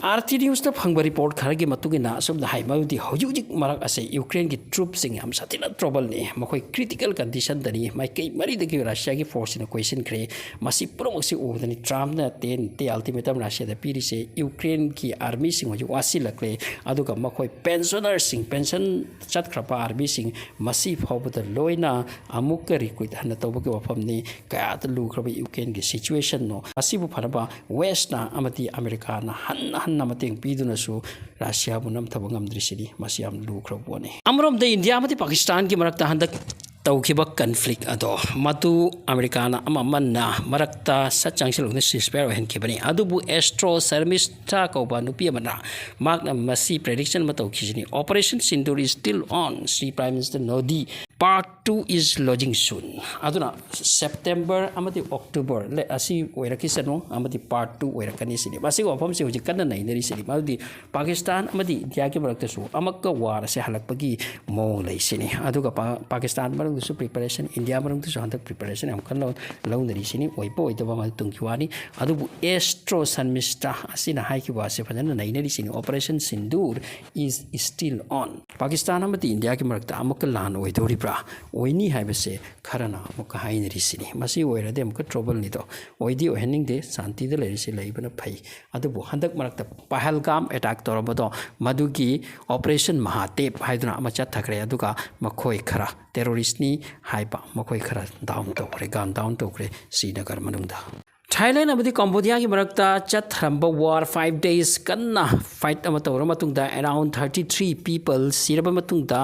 ꯑꯥꯔ ꯇꯤ ꯅ꯭ꯌꯨꯁꯇ ꯐꯪꯕ ꯔꯤꯄꯣꯔꯠ ꯈꯔꯒꯤ ꯃꯇꯨꯡ ꯏꯟꯅ ꯑꯁꯨꯝꯅ ꯍꯥꯏ ꯃꯗꯨꯗꯤ ꯍꯧꯖꯤꯛ ꯍꯧꯖꯤꯛ ꯃꯔꯛ ꯑꯁꯦ ꯌꯨꯀ꯭ꯔꯦꯟꯒꯤ ꯇ꯭ꯔꯨꯞꯁꯤꯡ ꯌꯥꯝ ꯁꯥꯊꯤꯅ ꯇ꯭ꯔꯣꯕꯜꯅꯤ, ꯃꯈꯣꯏ ꯀ꯭ꯔꯤꯇꯤꯀꯦꯜ ꯀꯟꯗꯤꯁꯟꯗꯅꯤ꯫ ꯃꯥꯏꯀꯩ ꯃꯔꯤꯗꯒꯤ ꯔꯁꯤꯌꯥꯒꯤ ꯐꯣꯔꯁꯁꯤꯅ ꯀꯣꯏꯁꯤꯟꯈ꯭ꯔꯦ꯫ ꯃꯁꯤ ꯄꯨꯝꯅꯃꯛꯁꯤ ꯎꯕꯗꯅꯤ ꯇ꯭ꯔꯝꯞꯅ ten day ultimatum ꯔꯁꯤꯌꯥꯗ ꯄꯤꯔꯤꯁꯦ꯫ ꯌꯨꯀ꯭ꯔꯦꯟꯒꯤ ꯑꯥꯔꯃꯤꯁꯤꯡ ꯍꯧꯖꯤꯛ ꯋꯥꯁꯤꯜꯂꯛꯂꯦ, ꯑꯗꯨꯒ ꯃꯈꯣꯏ ꯄꯦꯟꯁꯅꯔꯁꯤꯡ, ꯄꯦꯟꯁꯟ ꯆꯠꯈ꯭ꯔꯕ ꯑꯥꯔꯃꯤꯁꯤꯡ ꯃꯁꯤ ꯐꯥꯎꯕꯗ ꯂꯣꯏꯅ ꯑꯃꯨꯛꯀ ꯔꯤꯀ꯭ꯔꯨꯠ ꯍꯟꯅ ꯇꯧꯕꯒꯤ ꯋꯥꯐꯝꯅꯤ꯫ ꯀꯌꯥꯗ ꯂꯨꯈ꯭ꯔꯕ ꯌꯨꯀ꯭ꯔꯦꯟꯒꯤ ꯁꯤꯆꯨꯋꯦꯁꯟꯅꯣ꯫ ꯑꯁꯤꯕꯨ ꯐꯅꯕ ꯋꯦꯁꯅ ꯑꯃꯗꯤ ꯑꯃꯦꯔꯤꯀꯥꯅ ꯍꯟꯅ ꯍꯟꯅ ꯃꯇꯦꯡ ꯄꯤꯗꯨꯅꯁꯨ ꯔꯁꯤꯌꯥꯕꯨ ꯅꯝꯊꯕ ꯉꯝꯗ꯭ꯔꯤꯁꯤꯅꯤ꯫ ꯃꯁꯤ ꯌꯥꯝ ꯂꯨꯈ꯭ꯔꯕ ꯄꯣꯠꯅꯤ꯫ ꯑꯃꯔꯣꯝꯗ ꯏꯟꯗꯤꯌꯥ ꯑꯃꯗꯤ ꯄꯥꯀꯤꯁꯇꯥꯟꯒꯤ ꯃꯔꯛꯇ ꯍꯟꯗꯛ ꯇꯧꯈꯤꯕ ꯀꯟꯐ꯭ꯂꯤꯛ ꯑꯗꯣ ꯃꯗꯨ ꯑꯃꯦꯔꯤꯀꯥꯅ ꯑꯃ ꯑꯃꯅ ꯃꯔꯛꯇ ꯁꯠ ꯆꯪꯁꯤꯜꯂꯨꯅ ꯁꯤꯁꯄꯌꯔ ꯑꯣꯏꯍꯟꯈꯤꯕꯅꯤ꯫ ꯑꯗꯨꯕꯨ ꯑꯦꯁꯇ꯭ꯔꯣ ꯁꯔꯃꯤꯁꯇ꯭ꯔꯥ ꯀꯧꯕ ꯅꯨꯄꯤ ꯑꯃꯅ ꯃꯍꯥꯛꯅ ꯃꯁꯤ ꯄ꯭ꯔꯦꯗꯤꯛꯁꯟ ꯑꯃ ꯇꯧꯈꯤꯁꯤꯅꯤ, "Operation Sindoor is still on, Shri prime minister Modi, part two is launching soon"꯫ ꯑꯗꯨꯅ ꯁꯦꯞꯇꯦꯝꯕꯔ ꯑꯃꯗꯤ ꯑꯣꯛꯇꯣꯕꯔ ꯑꯁꯤ ꯑꯣꯏꯔꯛꯈꯤꯁꯅꯨ ꯑꯃꯗꯤ part two ꯑꯣꯏꯔꯛꯀꯅꯤ ꯁꯤꯅꯤ꯫ ꯃꯁꯤꯒꯤ ꯋꯥꯐꯝꯁꯤ ꯍꯧꯖꯤꯛ ꯀꯟꯅ ꯅꯩꯅꯔꯤꯁꯤꯅꯤ꯫ ꯃꯗꯨꯗꯤ ꯄꯥꯀꯤꯁꯇꯥꯟ ꯑꯃꯗꯤ ꯏꯟꯗꯤꯌꯥꯒꯤ ꯃꯔꯛꯇꯁꯨ ꯑꯃꯨꯛꯀ ꯋꯥꯔ ꯑꯁꯦ ꯍꯜꯂꯛꯄꯒꯤ ꯃꯑꯣꯡ ꯂꯩ ꯁꯤꯅꯤ꯫ ꯑꯗꯨꯒ ꯄꯥ-, ꯄꯥꯀꯤꯁꯇꯥꯟ ꯃꯅꯨꯡꯗꯁꯨ ꯄ꯭ꯔꯤꯄꯦꯔꯦꯁꯟ, ꯏꯟꯗꯤꯌꯥ ꯃꯅꯨꯡꯗꯁꯨ ꯍꯟꯗꯛ ꯄ꯭ꯔꯤꯄꯦꯔꯦꯁꯟ ꯌꯥꯝ ꯀꯟꯅ ꯂꯧ-, ꯂꯧꯅꯔꯤ ꯁꯤꯅꯤ꯫ ꯑꯣꯏꯕ ꯑꯣꯏꯗꯕ ꯃꯗꯨ ꯇꯨꯡꯒꯤ ꯋꯥꯅꯤ꯫ ꯑꯗꯨꯕꯨ ꯑꯦꯁꯇ꯭ꯔꯣ ꯁꯟꯃꯤꯁꯇ꯭ꯔꯥ ꯑꯁꯤꯅ ꯍꯥꯏꯈꯤꯕ ꯑꯁꯦ ꯐꯖꯅ ꯅꯩꯅꯔꯤ ꯁꯤꯅꯤ꯫ "Operation Sindoor is still on"꯫ Pakistan ꯑꯃꯗꯤ ꯏꯟꯗꯤꯌꯥꯒꯤ ꯃꯔꯛꯇ ꯑꯃꯨꯛꯀ ꯂꯥꯟ ꯑꯣꯏꯗꯧꯔꯤꯕ꯭ꯔꯥ? ꯑꯣꯏꯅꯤ ꯍꯥꯏꯕꯁꯦ ꯈꯔꯅ ꯑꯃꯨꯛꯀ ꯍꯥꯏꯅꯔꯤ ꯁꯤꯅꯤ꯫ ꯃꯁꯤ ꯑꯣꯏꯔꯗꯤ ꯑꯃꯨꯛꯀ ꯇ꯭ꯔꯣꯕꯜꯅꯤꯗꯣ꯫ ꯑꯣꯏꯗꯤ ꯑꯣꯏꯍꯟꯅꯤꯡꯗꯦ, ꯁꯥꯟꯇꯤꯗ ꯂꯩꯔꯤꯁꯤ ꯂꯩꯕꯅ ꯐꯩ꯫ ꯑꯗꯨꯕꯨ ꯍꯟꯗꯛ ꯃꯔꯛꯇ ꯄꯍꯜꯒꯥꯝ ꯑꯦꯇꯥꯛ ꯇꯧꯔꯝꯕꯗꯣ, ꯃꯗꯨꯒꯤ ꯑꯣꯄꯔꯦꯁꯟ ꯃꯍꯥꯗꯦꯕ ꯍꯥꯏꯗꯨꯅ ꯑꯃ ꯆꯠꯊꯈ꯭ꯔꯦ꯫ ꯑꯗꯨꯒ ꯃꯈꯣꯏ ꯈꯔ ꯇꯦꯔꯣꯔꯤꯁꯅꯤ ꯍꯥꯏꯕ ꯃꯈꯣꯏ ꯈꯔ ꯗꯥꯎꯟ ꯇꯧꯈ꯭ꯔꯦ, ꯒꯟ ꯗꯥꯎꯟ ꯇꯧꯈ꯭ꯔꯦ ꯁ꯭ꯔꯤꯅꯒꯔ ꯃꯅꯨꯡꯗ꯫ ꯊꯥꯏꯂꯦꯟ ꯑꯃꯗꯤ ꯀꯝꯕꯣꯗꯤꯌꯥꯒꯤ ꯃꯔꯛꯇ ꯆꯠꯊꯔꯝꯕ ꯋꯥꯔ ꯐꯥꯏꯚ ꯗꯦꯖ ꯀꯟꯅ ꯐꯥꯏꯠ ꯑꯃ ꯇꯧꯔ ꯃꯇꯨꯡꯗ around thirty three people ꯁꯤꯔꯕ ꯃꯇꯨꯡꯗ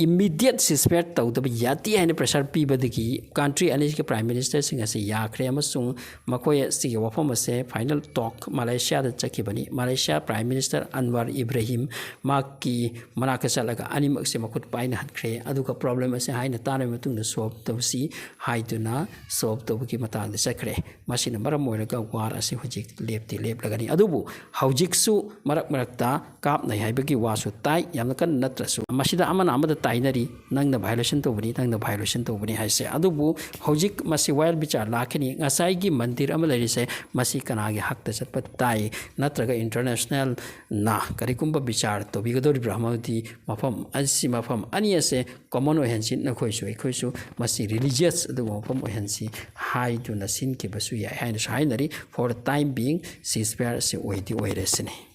immediate ceasefire ꯇꯧꯗꯕ ꯌꯥꯗꯦ ꯍꯥꯏꯅ ꯄ꯭ꯔꯦꯁꯔ ꯄꯤꯕꯗꯒꯤ ꯀꯟꯇ꯭ꯔꯤ ꯑꯅꯤꯁꯤꯒꯤ ꯄ꯭ꯔꯥꯏꯝ ꯃꯤꯅꯤꯁꯇꯔꯁꯤꯡ ꯑꯁꯤ ꯌꯥꯈ꯭ꯔꯦ ꯑꯃꯁꯨꯡ ꯃꯈꯣꯏ ꯑꯁꯤꯒꯤ ꯋꯥꯐꯝ ꯑꯁꯦ ꯐꯥꯏꯅꯦꯜ ꯇꯣꯛ ꯃꯂꯦꯁꯤꯌꯥꯗ ꯆꯠꯈꯤꯕꯅꯤ꯫ ꯃꯂꯦꯁꯤꯌꯥ ꯄ꯭ꯔꯥꯏꯝ ꯃꯤꯅꯤꯁꯇꯔ ꯑꯟꯋꯥꯔ ꯏꯕ꯭ꯔꯥꯍꯤꯝ ꯃꯍꯥꯛꯀꯤ ꯃꯅꯥꯛꯇ ꯆꯠꯂꯒ ꯑꯅꯤꯃꯛꯁꯦ ꯃꯈꯨꯠ ꯄꯥꯏꯅꯍꯟꯈ꯭ꯔꯦ꯫ ꯑꯗꯨꯒ ꯄ꯭ꯔꯣꯕ꯭ꯂꯦꯝ ꯑꯁꯦ ꯍꯥꯏꯅ ꯇꯥꯔꯕ ꯃꯇꯨꯡꯗ ꯁꯣꯜꯕ ꯇꯧꯁꯤ ꯍꯥꯏꯗꯨꯅ ꯁꯣꯜꯕ ꯇꯧꯕꯒꯤ ꯃꯇꯥꯡꯗ ꯆꯠꯈ꯭ꯔꯦ꯫ ꯃꯁꯤꯅ ꯃꯔꯝ ꯑꯣꯏꯔꯒ ꯋꯥꯔ ꯑꯁꯤ ꯍꯧꯖꯤꯛ ꯂꯦꯞꯇꯤ ꯂꯦꯞꯂꯒꯅꯤ꯫ ꯑꯗꯨꯕꯨ ꯍꯧꯖꯤꯛꯁꯨ ꯃꯔꯛ ꯃꯔꯛꯇ ꯀꯥꯞꯅꯩ ꯍꯥꯏꯕꯒꯤ ꯋꯥꯁꯨ ꯇꯥꯏ, ꯌꯥꯝꯅ ꯀꯟꯅ ꯅꯠꯇ꯭ꯔꯁꯨ꯫ ꯃꯁꯤꯗ ꯑꯃꯅ ꯑꯃꯗ ꯇꯥꯏꯅꯔꯤ, "ꯅꯪꯅ ꯚꯥꯏꯑꯣꯂꯦꯁꯟ ꯇꯧꯕꯅꯤ, ꯅꯪꯅ ꯚꯥꯏꯑꯣꯂꯦꯁꯟ ꯇꯧꯕꯅꯤ" ꯍꯥꯏꯁꯦ꯫ ꯑꯗꯨꯕꯨ ꯍꯧꯖꯤꯛ ꯃꯁꯤ ꯋꯥꯌꯦꯜ ꯕꯤꯆꯥꯔ ꯂꯥꯛꯈꯤꯅꯤ꯫ ꯉꯁꯥꯏꯒꯤ ꯃꯟꯗꯤꯔ ꯑꯃ ꯂꯩꯔꯤꯁꯦ, ꯃꯁꯤ ꯀꯅꯥꯒꯤ ꯍꯛꯇ ꯆꯠꯄ ꯇꯥꯏ, ꯅꯠꯇ꯭ꯔꯒ ꯏꯟꯇꯔꯅꯦꯁꯅꯦꯜꯅ ꯀꯔꯤꯒꯨꯝꯕ ꯕꯤꯆꯥꯔ ꯇꯧꯕꯤꯒꯗꯧꯔꯤꯕ꯭ꯔꯥ? ꯃꯗꯨꯗꯤ ꯃꯐꯝ ꯑꯁꯤ, ꯃꯐꯝ ꯑꯅꯤ ꯑꯁꯦ ꯀꯣꯃꯟ ꯑꯣꯏꯍꯟꯁꯤ, ꯅꯈꯣꯏꯁꯨ ꯑꯩꯈꯣꯏꯁꯨ ꯃꯁꯤ ꯔꯤꯂꯤꯖꯤꯌꯁ ꯑꯗꯨꯒꯨꯝꯕ ꯃꯐꯝ ꯑꯣꯏꯍꯟꯁꯤ ꯍꯥꯏꯗꯨꯅ ꯁꯤꯟꯈꯤꯕꯁꯨ ꯌꯥꯏ ꯍꯥꯏꯅꯁꯨ ꯍꯥꯏꯅꯔꯤ꯫ For the time being ceasefire ꯑꯁꯤ ꯑꯣꯏꯗꯤ ꯑꯣꯏꯔꯦ ꯁꯤꯅꯤ꯫